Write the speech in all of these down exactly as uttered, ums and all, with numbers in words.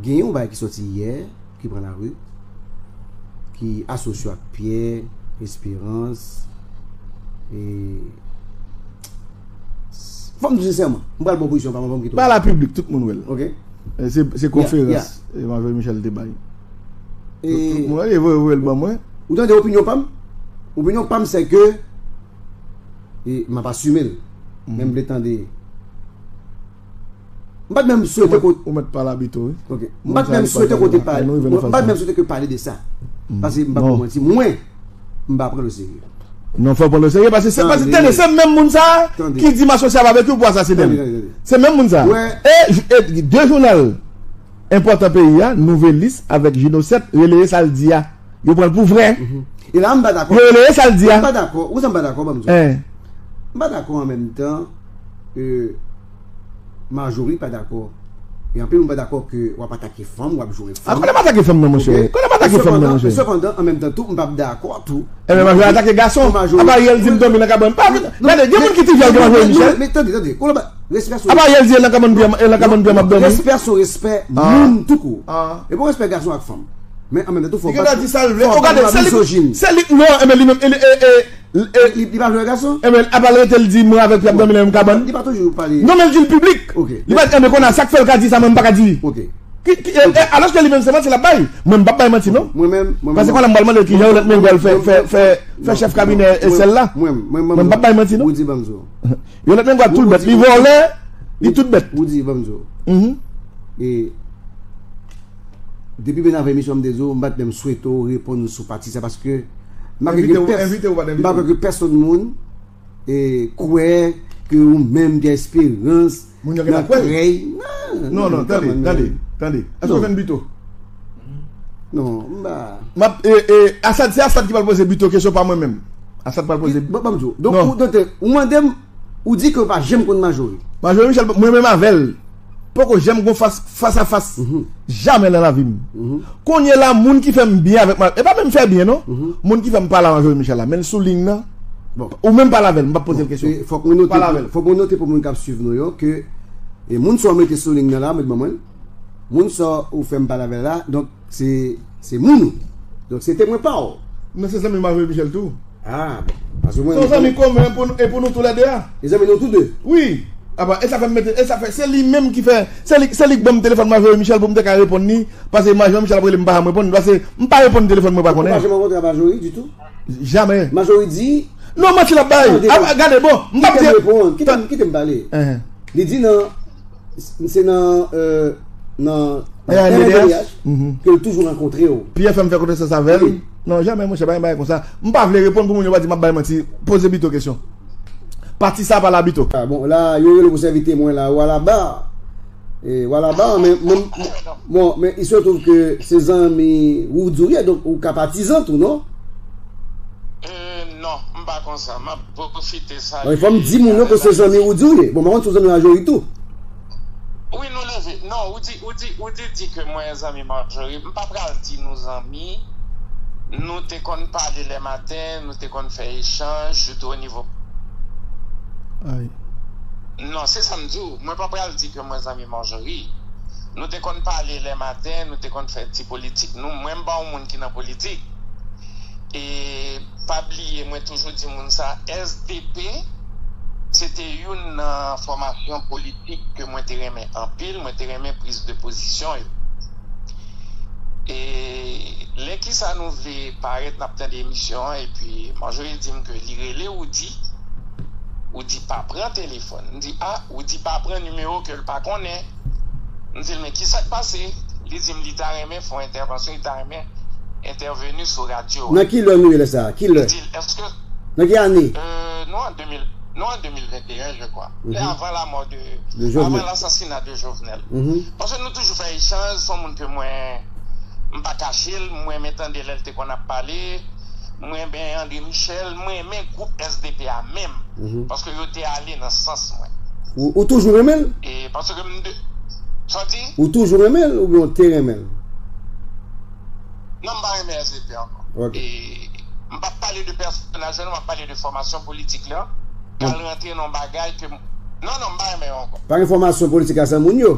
Gen yon bagay ki sòti yè, ki pran lari, ki asosye ak Pyè, Esperans, e, fò m di sensèman, m pral ba w pozisyon pa m, fò m kite w. Ba la piblik, tout moun wè l. Ok. E se, se konferans, e, Major Michel te bay. Tout, tout moun wè l, e voye, voye l ban mwen. Ou tande opinyon pa m? Opinyon pa m, se ke, e, m ap asime l. Men m vle tande. M pa t menm swete kote. Ou mèt pale a Bito, wi. Ok. M pa t menm swete kote pale. M pa t menm swete ke pale de sa. Paske m pa pou manti. Mwen, m pa pran l oserye. Non, fò pran l oserye. Paske se, paske, tande, se menm moun sa a ki di m asosye avèk yo pou asasinen m. Se menm moun sa a. E, e de jounal enpòtan peyi a, Nouvèlis avèk Jinosèt, releye sa l di a. Yo pran l pou vrè. E la, m pa dakò. Yo releye sa l di a. M pa dakò. Ou sa m pa dakò, ban m di w. M pa dakò an menm tan, e, Majori pa dakò. E anpil moun pa dakò ke w ap atake fanm, w ap joure fanm. A, kote m atake fanm nan, monchè? Kote m atake fanm nan, monchè? Sepandan, an menm tan tou, m p ap dakò tou. Enben, Majori atake gason. Apa yè l di m dòmi nan kabann? Pa vin. Gade, gen moun ki ti vyòl ke Majori Michel. Men tande, tande. Apa yè l di e nan kabann pye, e nan kabann pye m ap dòmi? Respè sou respè moun toukou. E bon respè gason ak fanm. Men an menm tan tou, fò w pa, fò w pa mizojin. Se li, non, enben li menm, e, e, e, li, li pa jwe gason? Enben, apa l rete l di mwen avèk Pyè ap dòmi nan menm kabann? Li pa toujou pale. Non, men l di l piblik. Ok. Li pa, enben, kounye a, sa k fè l ka di sa, mwen m pa ka di? Ok. Ki, ki, e, e, alòske li menm se manti l ap bay. Mwen m p ap bay manti, non. Mwen menm, mwen menm. Paske kounye a m pral mande l kijan Yolette Mengo al fè, fè, fè, fè chèf kabinè e sèl la. Mwen, mwen, mwen, mwen m p ap bay manti, non. Woody, ban m di w. Yolette Mengo a tout bèt. Li vòlè, li tout bèt. Woody, ban m di w. E, Depi Benave emisyon m te di w, m pa t menm swete w reponn sou pati sa, paske m pa kwè ke pèsonn moun, e, kwè ke ou menm Pierre Espérance nan krèy. Non, non, tande, tande, tande. Èske w jwenn Bito? Non, m pa. M ap, e, e, Asad, se Asad ki pral poze Bito kesyon, pa mwen menm. Asad pral poze. Ban m di w. Donk, ou, donk, ou mande m, ou di ke w pa janm konn Majori. Majori Michel, mwen menm avè l. Poko janm gon fas, fas a fas. Jamè nan lavi m. Kounye la, moun ki fè m byen avèk ma, e pa menm fè byen, non. Moun ki fè m pale a Majori Michel la, men l sou liy nan. Ou menm pale avè l, m p ap poze l kesyon. Fòk mwen note, fòk mwen note pou moun k ap swiv nou yo ke, e, moun sa w mete sou liy nan la, mèt ban mwen l. Moun sa w ou fè m pale avè l la, donk, se, se moun ou. Donk, se temwen pa w. Non, se zanmi Majori Michel tou. Ah, bon. Paske mwen, se yon zanmi komen pou nou, e pou nou toulède a. E zanmi nou tou de? Wi. Apa, e sa fè m mete, e sa fè, se li menm ki fè, se li, se li k ban m telefòn Majori Michel pou m te ka reponn li, paske Majori Michel ap rele m pa janm reponn, paske m pa reponn telefòn mwen pa konnen. Ou pa janm rankontre ak Majori ditou? Jamè. Majori di. Non, manti l ap bay. Tande, apa, gade, bon, m p ap di. Kite m reponn, kite m, kite m pale. Li di nan, se nan, euh, nan R N D D H ke l toujou rankontre w. Pierre fè m fè konesans avè l. Non, jamè, monchè, pa gen bagay konsa. M pa vle reponn pou moun yo pa di m ap bay manti. Poze Bito kesyon. Pati sa pa la Bito. Ah, bon, la, yo rele pou sèvi temwen la, Walaba. E, Walaba, men, men, bon, men, il se trouve que se zanmi Woody ou ye, donk, ou ka patizan tou, non? Euh, non, m pa konsa. M ap pwofite salye. Fò m di moun yo ke se zanmi Woody ou ye. Bon, mwen, se zanmi Majori tou. Wi, nou leve. Non, ou di, ou di, ou di, di ke mwen zanmi Marjorie. M pa pral di nou zanmi. Nou te konn pale lè maten, nou te konn fè echanj, sitou o nivo. Ay. Non, se sa m di w. Mwen pa pral di ke mwen zanmi Marjorie. Nou te konn pale lè maten, nou te konn fè ti politik nou. Mwen, m pa yon moun ki nan politik. E pa bliye, mwen toujou di moun sa, S D P, se te youn nan fòmasyon politik ke mwen te renmen anpil, mwen te renmen priz de pozisyon yo. E lè kisa nou vle parèt, n ap tande emisyon an, epi Marjorie di m ke li rele Woody, Woody pa pran telefòn. M di, a, Woody pa pran nimewo ke l pa konnen. M di l, men kisa k pase? Li di m li ta renmen fè yon entèvansyon, li ta renmen entèveni sou radyo a. Nan ki lè nou ye lè sa a? Ki lè? Li di l, èske... Nan ki ane? Euh, nou an de mil, nou an de mil venteyen, je crois. Lè avan lamò de, avan lasasina de Jovenel. Paske nou toujou fè echanj, se yon moun ke mwen, m pa kache l, mwen renmen tande lè l te konn ap pale. Mwen renmen André Michel, mwen renmen gwoup S D P a menm, paske yo te ale nan sans mwen. Ou, ou toujou renmen l? E paske m de, sa w di? Ou toujou renmen l oubyen w te renmen l? Non, m pa renmen S D P ankò. Ok. E m p ap pale de pèsonaj la, non, m ap pale de fòmasyon politik la. K al rantre nan bagay ke m, non, non, m pa renmen yo ankò. Pa gen fòmasyon politik la san moun yo?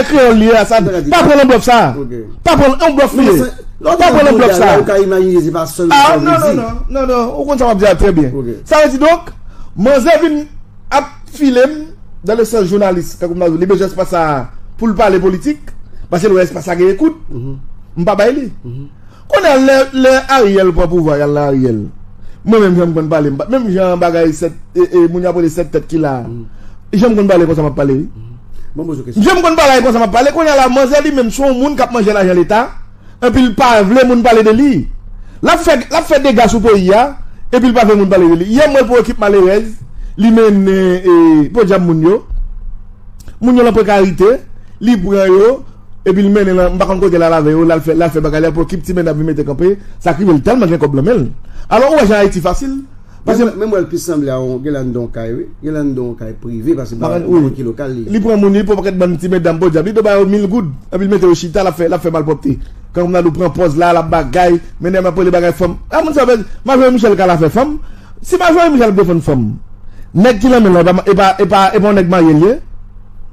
bagay kreyòl li ye, Assad. Pa pran nan blòf sa. Pa pran nan blòf li ye. Pa pran nan blòf sa. Ou ka imajine se pa sèl. Ah, non, non, non, non, non, ou konn sa m ap di a trè byen. Sa vle di donk, manzè vin ap file m, dan le sans jounalis, tankou m ta di w, li bezwen espas sa pou l pale politik, paske l wè espas sa gen ekout. M pa bay li. Kounye a, lè, lè Ariel pran pouvwa, y al nan Ariel. Mwen menm, jan m konn pale, m pa, menm jan bagay sèt, e, e, moun yo ap rele sèt tèt ki la a. Jan m konn pale konsa m ap pale, wi. Jan m konn pale konsa m ap pale, kounye a la, manzè li menm, se yon moun k ap manje lajan leta, epi l pa vle moun pale de li. L ap fè, l ap fè dega sou peyi a, epi l pa vle moun pale de li. Yè m wè l pran ekip malerèz, li mennen, e, podyab moun yo. Moun yo nan prekarite, li pran yo, Epi l mennen l, m pa konn kote l al avè yo, l al fè, l al fè bagay la pou ekip ti medam vin mete kanpe, sa k rive l tèlman gen kòb nan men l. Alò, ou wè jan Ayiti fasil? Paske Men m wè l plis sanble a yon, gen la anndan yon kay, wi. Gen la anndan yon kay prive, paske m pa konn ki lokal li ye. Li pran moun, li pran pakèt bann ti medam podyab, li do ba yo mil goud, epi l mete yo chita, l ap fè, l ap fè malpwòpte. Kan moun nan dou pran pòz la, l ap bagay, men nèg m ap rele bagay fanm. A moun sa, Marjorie Michel ka la fè fanm. Si Marjorie Michel ap defann fanm, nèg ki nan men l la, e pa, e pa, e pa, e pa yon nèg marye l ye?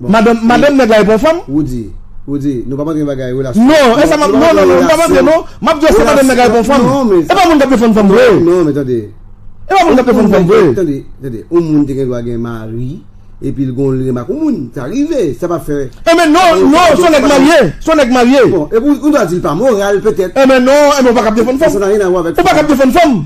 Madanm, madanm nèg la, e pa yon fanm? Woody, Woody, nou p ap antre nan bagay relasyon. Non, e sa m ap, non, non, non, nou p ap antre, non. M ap di w se madanm nèg la, e pa yon fanm. E pa moun k ap defann fanm vre. Non, men tande. E pa moun k ap defann fanm vre. Tande, tande. Yon moun te gen dwa gen mari, epi l gon remak yon moun. Sa rive, sa pa fè. Enben non, non, se yon nèg marye. Se yon nèg marye. Bon, epi ou ta di l pa moral, petèt. Enben non, enben ou pa k ap defann fanm. Sa n'a rien à voir avec. Ou pa k ap defann fanm.